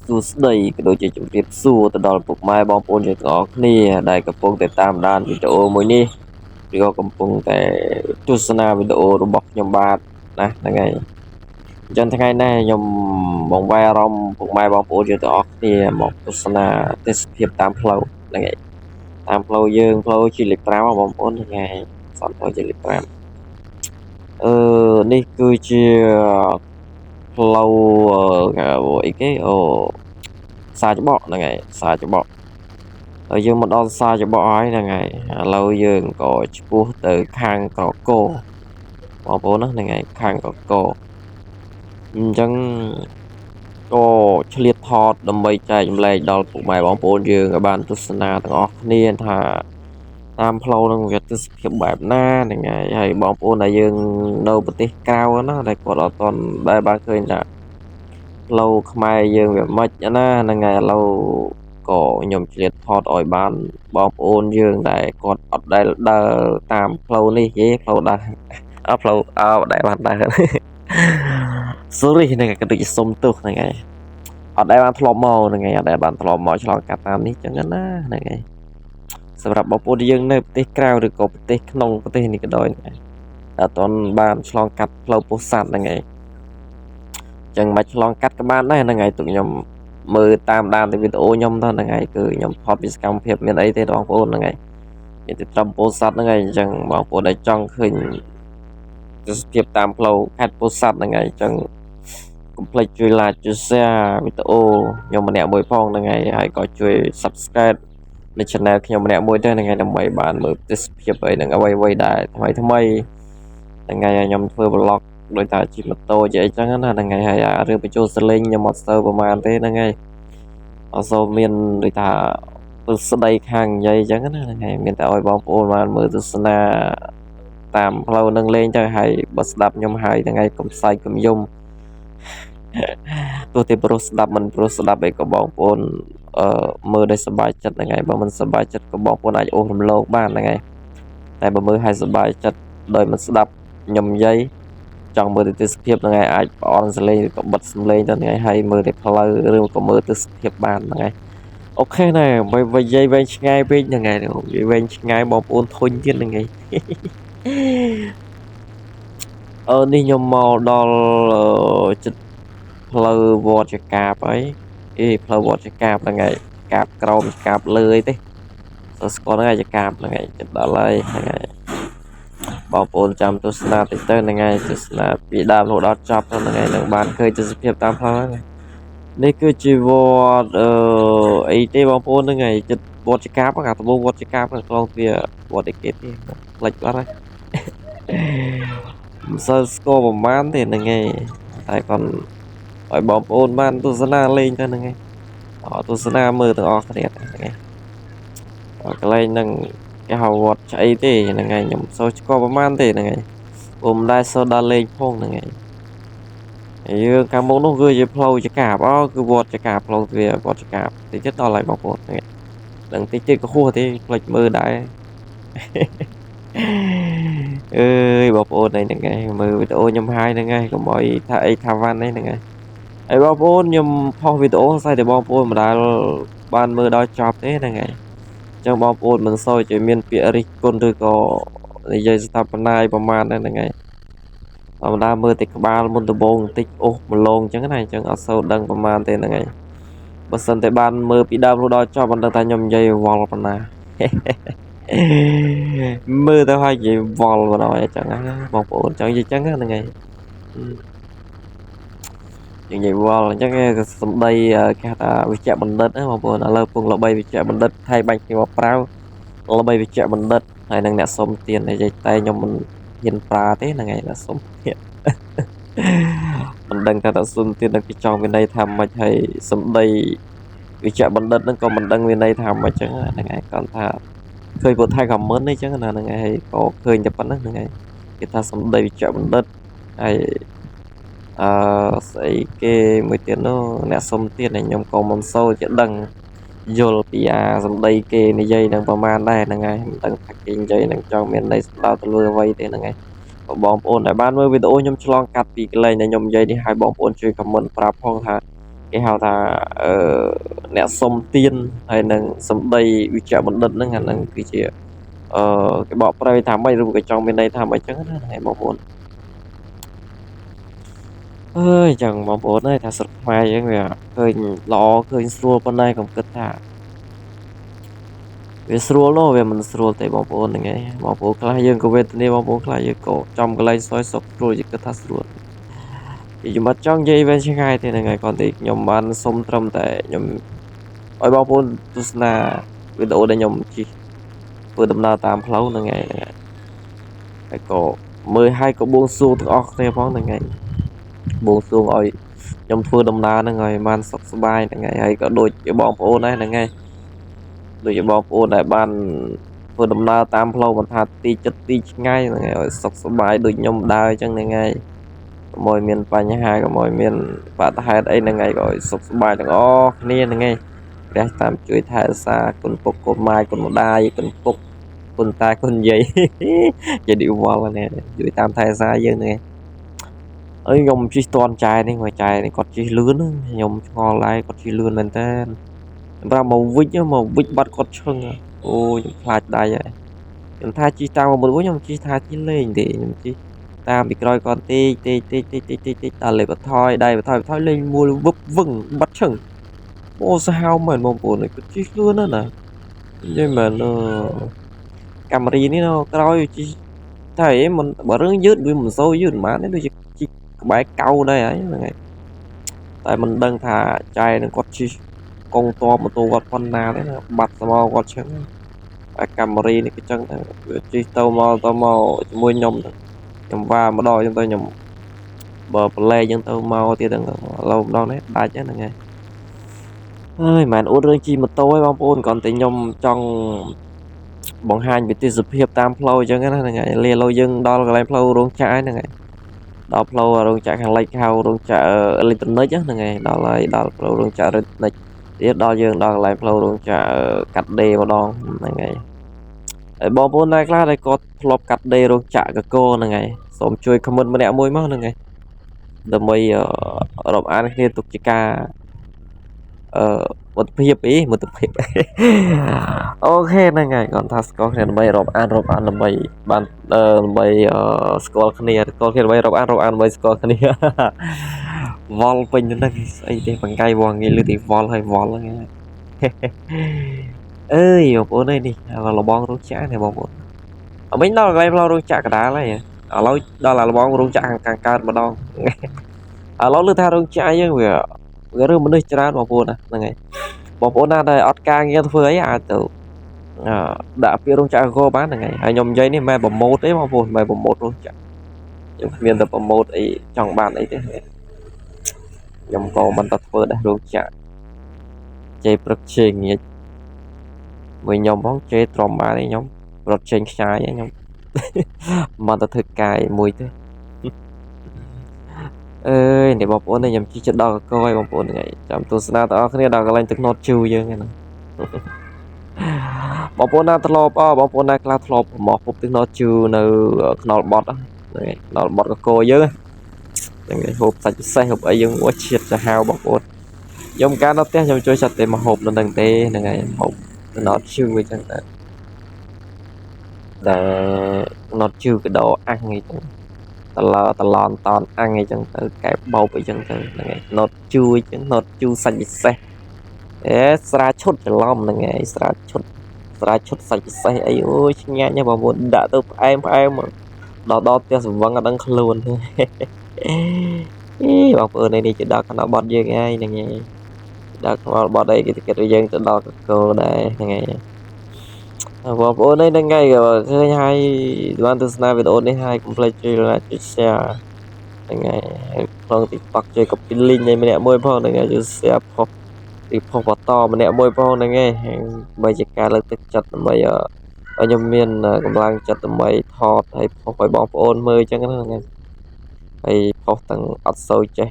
សួស្តីក៏ដូចជាជម្រាបសួរទៅដល់ពុកម៉ែបងប្អូនយើងទាំងអស់គ្នាដែលកំពុងតែតាមដានវីដេអូមួយនេះឬក៏កំពុងតែទស្សនាវីដេអូរបស់ខ្ញុំបាទណាហ្នឹងហើយអញ្ចឹងថ្ងៃនេះខ្ញុំបង្វែរអារម្មណ៍ពុកម៉ែបងប្អូនយើងទាំងអស់គ្នាមកទស្សនាទេសភាពតាមផ្លូវហ្នឹងហើយតាមផ្លូវយើងផ្លូវជាលេខ5បងប្អូនហ្នឹងហើយសន្នផ្លូវជាលេខ5អឺនេះគឺជាផ្លូវអីគេអូផ្សារច្បកហ្នឹងហើយផ្សារច្បកហើយយើងមកដល់ផ្សារច្បកហើយហ្នឹងហើយឥឡូវយើងក៏ឆ្ពោះទៅខាងក្រកោបងប្អូនណាហ្នឹងហើយខាងក្រកោអញ្ចឹងក៏ឆ្លៀតថតដើម្បីចែករំលែកដល់ពុកម៉ែបងប្អូនយើងឲ្យបានទស្សនាទាំងអស់គ្នាថាតាមផ្លូវហ្នឹងវាទស្សភាពបែបណាហ្នឹងហើយហើយបងប្អូនដែលយើងនៅប្រទេសក្រៅណាដែលគាត់អត់ទាន់ដែលបានឃើញថាផ្លូវខ្មែរយើងវាម៉េចណាហ្នឹងហើយឥឡូវក៏ខ្ញុំឆ្លៀតថតឲ្យបានបងប្អូនយើងដែលគាត់អត់ដែលដើរតាមផ្លូវនេះទេផ្លូវដើរអត់ផ្លូវអើដែលបានដើរ sorry ហ្នឹងក៏ដូចជាសុំទោសហ្នឹងហើយអត់ដែលបានធ្លាប់មកហ្នឹងហើយអត់ដែលបានធ្លាប់មកឆ្លងកាត់តាមនេះចឹងណាហ្នឹងហើយសម្រាប់បងប្អូនយើងនៅប្រទេសក្រៅឬក៏ប្រទេសក្នុងប្រទេសនេះក៏ដោយហ្នឹងអត់ទាន់បានឆ្លងកាត់ផ្លូវពោធិ៍សាត់ហ្នឹងហើយចឹងមកឆ្លងកាត់ក៏បានដែរហ្នឹងហើយទុកខ្ញុំមើលតាមដានទៅវីដេអូខ្ញុំទៅហ្នឹងហើយគឺខ្ញុំថតពីសកម្មភាពមានអីទេបងប្អូនហ្នឹងហើយមានតែត្រឹមពោធិ៍សាត់ហ្នឹងហើយអញ្ចឹងបងប្អូនដែលចង់ឃើញទេសភាពតាមផ្លូវខេត្តពោធិ៍សាត់ហ្នឹងហើយអញ្ចឹងកុំភ្លេចជួយ like ជួយ share វីដេអូខ្ញុំម្នាក់មួយផងហ្នឹងហើយហើយក៏ជួយ subscribe នៅ channel ខ្ញុំម្នាក់មួយទៅហ្នឹងហើយដើម្បីបានមើលទេសភាពអីហ្នឹងអ្វីៗដែលថ្មីថ្មីហ្នឹងហើយខ្ញុំធ្វើ vlog ដោយថាជិះម៉ូតូជាអីចឹងណាហ្នឹងហើយហើយរឿងបញ្ចូលសលេងខ្ញុំអត់ស្ទើរប្រហែលទេហ្នឹងហើយអត់សូវមានដូចថាទស្សដីខាងនិយាយចឹងណាហ្នឹងហើយមានតែឲ្យបងប្អូនបានមើលទស្សនាតាមផ្លូវនឹងលេងទៅហើយបើស្ដាប់ខ្ញុំហើយហ្នឹងហើយកុំសើចកុំយំទោះទេប្រុសស្ដាប់មិនប្រុសស្ដាប់អីក៏បងប្អូនអឺមើលដោយសប្បាយចិត្តហ្នឹងហើយបើមិនសប្បាយចិត្តក៏បងប្អូនអាចអូសរំលងបានហ្នឹងហើយតែបើមើលឲ្យសប្បាយចិត្តដោយមិនស្ដាប់ខ្ញុំនិយាយចង់មើលទៅទេសភាពហ្នឹងហើយអាចប្រអន់សលេងឬក៏បិទសំឡេងទៅហ្នឹងហើយហើយមើលតែផ្លូវឬក៏មើលទេសភាពបានហ្នឹងហើយអូខេណែបើនិយាយវែងឆ្ងាយពេកហ្នឹងហើយនិយាយវែងឆ្ងាយបងប្អូនធុញទៀតហ្នឹងហើយអឺនេះខ្ញុំមកដល់ចិត្តផ្លូវវត្តចកាបហើយអេផ្លូវវត្តចកាបហ្នឹងហើយកាបក្រោមកាបលើអីទេស្គាល់ហ្នឹងហើយចកាបហ្នឹងហើយចិត្តដល់ហើយហ្នឹងហើយបងប្អូនចាំទស្សនាតិចទៅហ្នឹងហើយទស្សនាពីដើមរហូតដល់ចប់ហ្នឹងហើយនឹងបានឃើញទេសភាពតាមផ្លូវហ្នឹងនេះគឺជាវត្តអឺអីទេបងប្អូនហ្នឹងហើយចិត្តវត្តចកាបអាដំបូងវត្តចកាបនៅខ្លងទ្វារវត្តអីគេទេផ្លេចបាត់ហើយមិនសូវស្គាល់ប្រហែលទេហ្នឹងហើយតែគាត់ឲ្យបងប្អូនបានទស្សនាលេងទៅហ្នឹងហើយទស្សនាមើលទាំងអស់គ្នាហ្នឹងហើយកន្លែងហ្នឹងគេហៅវត្តស្អីទេហ្នឹងហើយខ្ញុំសូវស្គាល់ប្រហែលទេហ្នឹងហើយពុំដែលសូវដល់លេងផងហ្នឹងហើយយើងខាងមុខនោះគឺជាផ្លូវចកាបអូគឺវត្តចកាបផ្លូវទ្វារវត្តចកាបតិចទៀតដល់ហើយបងប្អូនហ្នឹងហើយនឹងតិចទៀតក៏ហួសទេផ្លេចមើលដែរអើយបងប្អូនហ្នឹងហើយមើលវីដេអូខ្ញុំហើយហ្នឹងហើយកុំឲ្យថាអីថាវ៉ាន់ហ្នឹងហើយហើយបងប្អូនខ្ញុំផុសវីដេអូស្អីតែបងប្អូនមិនដែលបានមើលដល់ចប់ទេហ្នឹងហើយអញ្ចឹងបងប្អូនមិនសូវជាមានពាក្យរិះគន់ឬក៏និយាយស្ថាបនាប្រហែលហ្នឹងហើយធម្មតាមើលតែក្បាលមុនដំបូងបន្តិចអូសម្លងអញ្ចឹងណាអញ្ចឹងអត់សូវដឹងប្រហែលទេហ្នឹងហើយបើសិនតែបានមើលពីដើមរហូតដល់ចប់មិនដឹងថាខ្ញុំនិយាយវល់ប៉ុណ្ណាមើលទៅហើយនិយាយវល់បណ្ដោយអញ្ចឹងណាបងប្អូនចង់និយាយអញ្ចឹងហ្នឹងហើយនិយាយវល់អញ្ចឹងសម្ដីគេហៅថាវិជ្ជបណ្ឌិតណាបងប្អូនឥឡូវពងល្បីវិជ្ជបណ្ឌិតថៃបាញ់គ្នាមកប្រាវល្បីវិជ្ជបណ្ឌិតហើយនឹងអ្នកសុំទាននិយាយតែខ្ញុំមិនហ៊ានប្រើទេហ្នឹងហើយអ្នកសុំទានមិនដឹងថាអ្នកសុំទាននឹងគេចង់មានន័យថាម៉េចហើយសម្ដីវិជ្ជបណ្ឌិតហ្នឹងក៏មិនដឹងមានន័យថាម៉េចចឹងហ្នឹងហើយគាត់ថាឃើញពួកថៃខមមិនអីចឹងណាហ្នឹងហើយក៏ឃើញតែប៉ុណ្្នឹងហ្នឹងហើយគេថាសម្ដីវិជ្ជបណ្ឌិតហើយអឺស្អីគេមួយទៀតនោះអ្នកសុំទៀតខ្ញុំក៏មិនសូវជាដឹងយល់ពីអាសម្ដីគេនិយាយនឹងប្រហែលដែរហ្នឹងហើយមិនដឹងថាគេនិយាយនឹងចង់មានន័យសំដៅទៅលើអ្វីទេហ្នឹងហើយបងប្អូនដែលបានមើលវីដេអូខ្ញុំឆ្លងកាត់ពីកន្លែងដែលខ្ញុំនិយាយនេះឲ្យបងប្អូនជួយខមមិនប្រាប់ផងថា គេហៅថាអឺអ្នកសុំទានហើយនឹងសម្ដីវិជ្ជបណ្ឌិតហ្នឹងអាហ្នឹងគឺជាអឺគេបកប្រែថាម៉េចឬក៏ចង់មានន័យថាម៉េចចឹងណាហ្នឹងបងប្អូនអើយចឹងបងប្អូនអើយថាស្រុកខ្មែរយើងវាឃើញល្អឃើញស្រួលប៉ុណ្ណេះកុំគិតថាវាស្រួលនោះវាមិនស្រួលទេបងប្អូនហ្នឹងឯងបងប្អូនខ្លះយើងក៏វេទនាបងប្អូនខ្លះយើងក៏ចំកន្លែងសយសុខស្រួលយើងគិតថាស្រួលខ្ញុំអត់ចង់និយាយវែងឆ្ងាយទេហ្នឹងហើយគ្រាន់តែខ្ញុំបានសុំត្រឹមតែខ្ញុំឲ្យបងប្អូនទស្សនាវីដេអូដែលខ្ញុំជិះធ្វើដំណើរតាមផ្លូវហ្នឹងឯងហើយក៏មើលឲ្យក៏បួងសួងទាំងអស់គ្នាផងហ្នឹងឯងបួងសួងឲ្យខ្ញុំធ្វើដំណើរហ្នឹងឲ្យបានសុខសប្បាយហ្នឹងឯងហើយក៏ដូចជាបងប្អូនដែរហ្នឹងឯងដូចជាបងប្អូនដែលបានធ្វើដំណើរតាមផ្លូវមិនថាទីចិត្តទីឆ្ងាយហ្នឹងឯងឲ្យសុខសប្បាយដូចខ្ញុំដើរអញ្ចឹងហ្នឹងឯងកុំឲ្យមានបញ្ហាកុំឲ្យមានបាតុហេតុអីហ្នឹងឯងក៏ឲ្យសុខសប្បាយទាំងអស់គ្នាហ្នឹងឯងព្រះតាមជួយថែរក្សាគុណពុកគុណម៉ែគុណម្ដាយគុណពុកគុណតាគុណយាយយាយឌីវល់នេះជួយតាមថែរក្សាយើងហ្នឹងឯងអើយខ្ញុំជិះតន់ចែនេះមកចែនេះគាត់ជិះលឿនខ្ញុំឆ្ងល់ដែរគាត់ជិះលឿនមែនតើប្រាប់មកវិចមកវិចបាត់គាត់ឈឹងអូខ្ញុំខ្លាចដៃហើយខ្ញុំថាជិះតាមមកវិញខ្ញុំជិះថាជិះលេងទេខ្ញុំជិះតាមពីក្រោយគាត់តិចតិចតិចតិចតិចតិចតិចដល់លេបថយដៃបថយបថយលេងមូលវឹបវឹងបាត់ឈឹងអូសាហាវមែនបងប្អូនគាត់ជិះលឿនណាស់ណានិយាយមែនកាមេរីនេះនៅក្រោយជិះតែអីមិនបើរឿងយឺតវាមិនសូវយឺតប៉ុន្មានទេដូចជាជិះក្បែរកៅដែរហើយហ្នឹងហើយតែមិនដឹងថាចែនឹងគាត់ជិះកងតបម៉ូតូគាត់ប៉ុណ្ណាទេណាបាត់ស្មោគាត់ឈឹងតែកាមេរីនេះក៏ចឹងដែរវាជិះទៅមកទៅមកជាមួយខ្ញុំខ្ញុំវ៉ាម្ដងចឹងទៅខ្ញុំបើប្រឡែកចឹងទៅមកទៀតហ្នឹងឥឡូវម្ដងនេះដាច់ហ្នឹងហើយអើយមិនមែនអួតរឿងជិះម៉ូតូទេបងប្អូនគ្រាន់តែខ្ញុំចង់បង្ហាញពីទេសភាពតាមផ្លូវអញ្ចឹងណាហ្នឹងហើយលាឡូវយើងដល់កន្លែងផ្លូវរោងចក្រហ្នឹងហើយដល់ផ្លូវរោងចក្រខាងលិចហៅរោងចក្រអេឡិចត្រូនិកហ្នឹងហើយដល់ហើយដល់ផ្លូវរោងចក្រអេឡិចត្រូនិកទៀតដល់យើងដល់កន្លែងផ្លូវរោងចក្រកាត់ដេរម្ដងហ្នឹងហើយហើយបងប្អូនដែរខ្លះដែលគាត់ធ្លាប់កាត់ដេររោងចក្រកកហ្នឹងហើយសូមជួយ comment ម្នាក់មួយមកហ្នឹងហើយដើម្បីរាប់អានគ្នាទុកជាការអឺមិត្តភាពអីមិត្តភាពអូខេហ្នឹងហើយគាត់ថាស្គាល់គ្នាដើម្បីរាប់អានរាប់អានដើម្បីបានដើម្បីស្គាល់គ្នាស្គាល់គ្នាដើម្បីរាប់អានរាប់អានដើម្បីស្គាល់គ្នាវល់ពេញហ្នឹងស្អីទេបង្កៃវងងាយលឺទីវល់ហើយវល់ហ្នឹងអើយបងប្អូនអើយនេះលបងរោងចក្រនេះបងប្អូនអមិញដល់កន្លែងផ្លូវរោងចក្រកដាលហើយឥឡូវដល់លបងរោងចក្រខាងកើតម្ដងឥឡូវឮថារោងចក្រយើងវារឿងមនុស្សច្រើនបងប្អូនណាហ្នឹងហើយបងប្អូនណាដែលអត់ការងារធ្វើអីអាចទៅដាក់ពាក្យរោងចក្រកបានហ្នឹងហើយហើយខ្ញុំនិយាយនេះមិនមែនប្រម៉ូទទេបងប្អូនមិនមែនប្រម៉ូទរោងចក្រខ្ញុំគ្មានតែប្រម៉ូទអីចង់បានអីទេខ្ញុំក៏មិនទៅធ្វើដែររោងចក្រជេរព្រឹកជេរងាចមួយខ្ញុំផងជេរទ្រាំបានទេខ្ញុំរត់ចេញខ្ចាយខ្ញុំមិនទៅធ្វើកាយមួយទេអើយនេះបងប្អូនខ្ញុំជិះជិតដល់កកហើយបងប្អូនហ្នឹងហើយចាំទស្សនាទាំងអស់គ្នាដល់កន្លែងទឹកនោតជូរយើងហ្នឹងបងប្អូនណាធ្លាប់បងប្អូនណាខ្លះធ្លាប់មកពុបទឹកនោតជូរនៅខ្នល់បត់ហ្នឹងហើយខ្នល់បត់កកយើងហ្នឹងហើយហូបសាច់ពិសេសហូបអីយើងអូជាតិសាហាវបងប្អូនខ្ញុំកាលនៅផ្ទះខ្ញុំជួយចាត់តែមកហូបនៅហ្នឹងទេហ្នឹងហើយហូបទឹកនោតជូរអញ្ចឹងតែដែលនោតជូរកដោអាំងអីចឹងតឡតឡនតនអាំងអីចឹងទៅកែបោបអីចឹងទៅហ្នឹងហើយណូតជូរអញ្ចឹងណូតជូរសាច់ពិសេសអេស្រាឈុតច្រឡំហ្នឹងហើយស្រាឈុតស្រាឈុតសាច់ពិសេសអីអូយឆ្ងាញ់ណាស់បងប្អូនដាក់ទៅផ្អែមផ្អែមដល់ដល់ផ្ទះសង្វឹងអត់ដឹងខ្លួនទេអីបងប្អូននេះជាដល់កណ្ដាលបត់យើងហើយហ្នឹងហើយដល់កណ្ដាលបត់អីគេគិតថាយើងទៅដល់កកដែរហ្នឹងហើយបងប្អូននេះហ្នឹងហើយឃើញហើយបានទស្សនាវីដេអូនេះហើយកុំភ្លេចជួយ like ជួយ share ហ្នឹងហើយក្នុង TikTok ជួយ copy link ឲ្យម្នាក់មួយផងហ្នឹងហើយជួយ share ផុសឬផុសបន្តម្នាក់មួយផងហ្នឹងហើយដើម្បីជាការលើកទឹកចិត្តដើម្បីឲ្យខ្ញុំមានកម្លាំងចិត្តដើម្បីថតហើយផុសឲ្យបងប្អូនមើលអញ្ចឹងណាហ្នឹងហើយផុសទាំងអត់សូវចេះ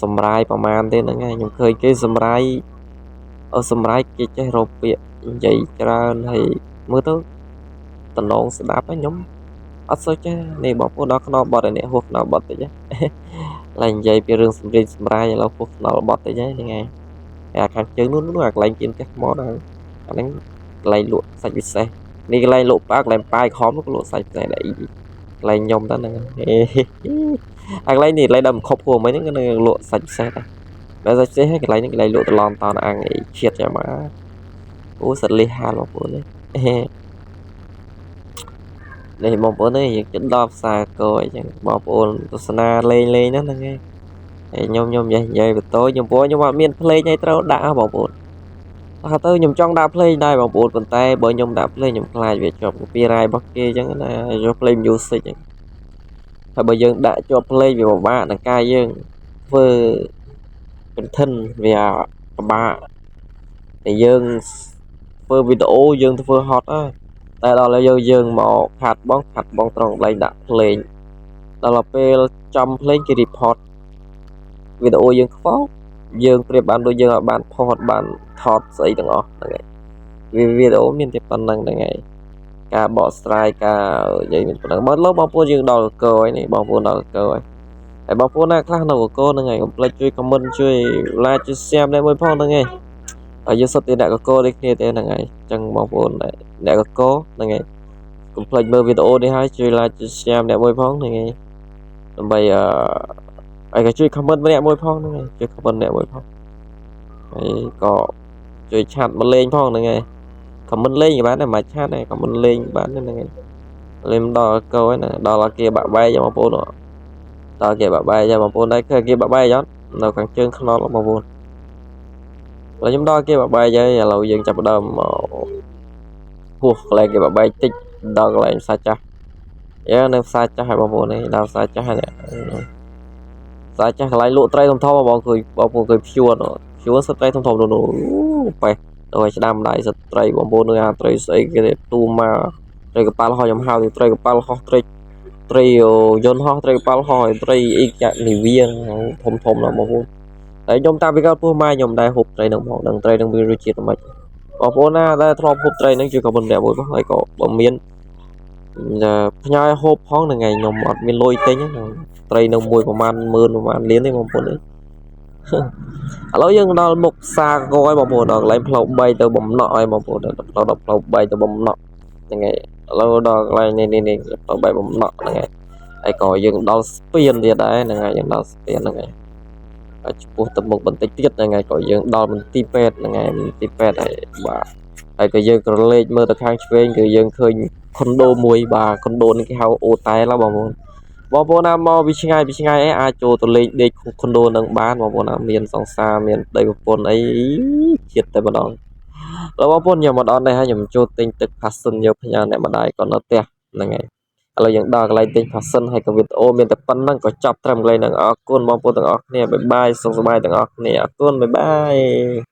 សម្រាយប្រហែលទេហ្នឹងហើយខ្ញុំឃើញគេសម្រាយសម្រាយគេចេះរកពាក្យនិយាយច្រើនហើយមើលទៅតំណងស្ដាប់ខ្ញុំអត់សូវចេះនេះបងប្អូនដល់ខ្នងបត់នេះហួសខ្នងបត់តិច ឡើងនិយាយពីរឿងសម្រិញសម្រាយឥឡូវពុះថ្នល់បត់តិចហើយហ្នឹងហើយហើយអាខាងជើងនោះនោះអាកន្លែងគៀនផ្ទះថ្មហ្នឹងអាហ្នឹងកន្លែងលក់សាច់ពិសេសនេះកន្លែងលក់ប៉ាកន្លែងប៉ាយខំក៏លក់សាច់ពិសេសដែរកន្លែងខ្ញុំទៅហ្នឹងអាកន្លែងនេះកន្លែងដើមខប់ហួរមិញហ្នឹងក៏លក់សាច់ពិសេសដែរបែរសាច់ពិសេសហើយកន្លែងនេះកន្លែងលក់ត្រឡំតនអាំងអីជាតិចាំមកអូសិតលីហាលបងប្អូននេះនេះបងប្អូននេះយើងជិតដល់ផ្សារកអញ្ចឹងបងប្អូនទស្សនាលេងលេងហ្នឹងហ្នឹងឯងហើយខ្ញុំខ្ញុំនិយាយនិយាយបន្តខ្ញុំព្រោះខ្ញុំអត់មានភ្លេងឲ្យត្រូវដាក់បងប្អូនថាទៅខ្ញុំចង់ដាក់ភ្លេងដែរបងប្អូនប៉ុន្តែបើខ្ញុំដាក់ភ្លេងខ្ញុំខ្លាចវាជាប់ copyright របស់គេអញ្ចឹងណាយកភ្លេង music អញ្ចឹងហើយបើយើងដាក់ជាប់ភ្លេងវាពិបាកនឹងការយើងធ្វើ content វាពិបាកតែយើងធ្វើវីដេអូយើងធ្វើហត់ណាតែដល់ហើយយើងយើងមកខាត់បងខាត់បងត្រង់កន្លែងដាក់ភ្លេងដល់ពេលចំភ្លេងគេ report វីដេអូយើងខ្វល់យើងប្រៀបបានដូចយើងអត់បានផុសអត់បានថតស្អីទាំងអស់ហ្នឹងហើយវាវីដេអូមានតែប៉ុណ្្នឹងហ្នឹងហើយការបកស្រាយការនិយាយមានប៉ុណ្្នឹងមកលោកបងប្អូនយើងដល់កហើយនេះបងប្អូនដល់កហើយហើយបងប្អូនណាខ្លះនៅកហ្នឹងហើយកុំភ្លេចជួយ comment ជួយ like ជួយ share ម្នាក់មួយផងហ្នឹងហើយហើយយើងសុទ្ធតែអ្នកកកដូចគ្នាទេហ្នឹងហើយអញ្ចឹងបងប្អូនអ្នកកកហ្នឹងហើយកុំភ្លេចមើលវីដេអូនេះហើយជួយ like ជួយ share ម្នាក់មួយផងហ្នឹងហើយដើម្បីអឺហើយក៏ជួយ comment ម្នាក់មួយផងហ្នឹងហើយជួយ comment ម្នាក់មួយផងហើយក៏ជួយ chat មកលេងផងហ្នឹងហើយ comment លេងក៏បានដែរមិន chat ដែរ comment លេងបានហ្នឹងហើយលេងដល់កោហ្នឹងដល់អាគារបាក់បែកបងប្អូនដល់គេបាក់បែកបងប្អូនដែរឃើញគេបាក់បែកអត់នៅខាងជើងខ្នល់បងប្អូនឥឡូវខ្ញុំដល់គេបាក់បែកហើយឥឡូវយើងចាប់ផ្ដើមមកហួសកន្លែងគេបាក់បែកតិចដល់កន្លែងផ្សារចាស់យ៉ានៅផ្សារចាស់ហើយបងប្អូននេះដល់ផ្សារចាស់ហើយផ្សារចាស់កន្លែងលក់ត្រីធំធំបងឃើញបងប្អូនឃើញព្យួនព្យួនសិតត្រីធំធំនោះប៉េះទៅឲ្យស្ដាំដៃសិតត្រីបងប្អូននឹងអាត្រីស្អីគេទូមកត្រីកប៉ាល់ហោះខ្ញុំហៅត្រីកប៉ាល់ហោះត្រីត្រីយន្តហោះត្រីកប៉ាល់ហោះត្រីអីចាក់នាវាធំធំណាស់បងប្អូនតែខ្ញុំតាមពីកើតពោះម៉ែខ្ញុំដែរហូបត្រីនឹងផងដឹងត្រីនឹងវារសជាតិមិនបងប្អូនណាដែលធ្លាប់ហូបត្រីនឹងជួយ comment ម្នាក់មួយផងហើយក៏បើមានផ្ញើហូបផងហ្នឹងឯងខ្ញុំអត់មានលុយទិញត្រីនៅមួយប្រហែលម៉ឺនប្រហែលលានទេបងប្អូនអើយឥឡូវយើងដល់មុខផ្សារកហើយបងប្អូនដល់កន្លែងផ្លូវ3ទៅបំណក់ហើយបងប្អូនដល់ផ្លូវដល់ផ្លូវ3ទៅបំណក់ហ្នឹងហើយឥឡូវដល់កន្លែងនេះនេះនេះផ្លូវ3បំណក់ហ្នឹងហើយហើយក៏យើងដល់ស្ពានទៀតដែរហ្នឹងហើយយើងដល់ស្ពានហ្នឹងហើយហើយចំពោះទៅមុខបន្តិចទៀតហ្នឹងហើយក៏យើងដល់មន្ទីរពេទ្យហ្នឹងហើយមន្ទីរពេទ្យហើយបាទហើយក៏យើងក្រឡេកមើលទៅខាងឆ្វេងគឺយើងឃើញខុនដូមួយបាទខុនដូនេះគេហៅអូតែលបងប្អូនបងប្អូនណាមកពីឆ្ងាយពីឆ្ងាយអីអាចចូលទៅលេងដេកខុនដូនឹងបានបងប្អូនណាមានសង្សារមានប្តីប្រពន្ធអីជាតិតែម្ដងដល់បងប្អូនខ្ញុំមកដល់នេះហើយខ្ញុំចូលទិញទឹកផាសិនយកផ្ញើអ្នកម្ដាយគាត់នៅផ្ទះហ្នឹងហើយឥឡូវយើងដល់កន្លែងទិញផាសិនហើយក៏វីដេអូមានតែប៉ុណ្្នឹងក៏ចប់ត្រឹមកន្លែងហ្នឹងអរគុណបងប្អូនទាំងអស់គ្នាbye bye សុខសប្បាយទាំងអស់គ្នាអរគុណ bye bye។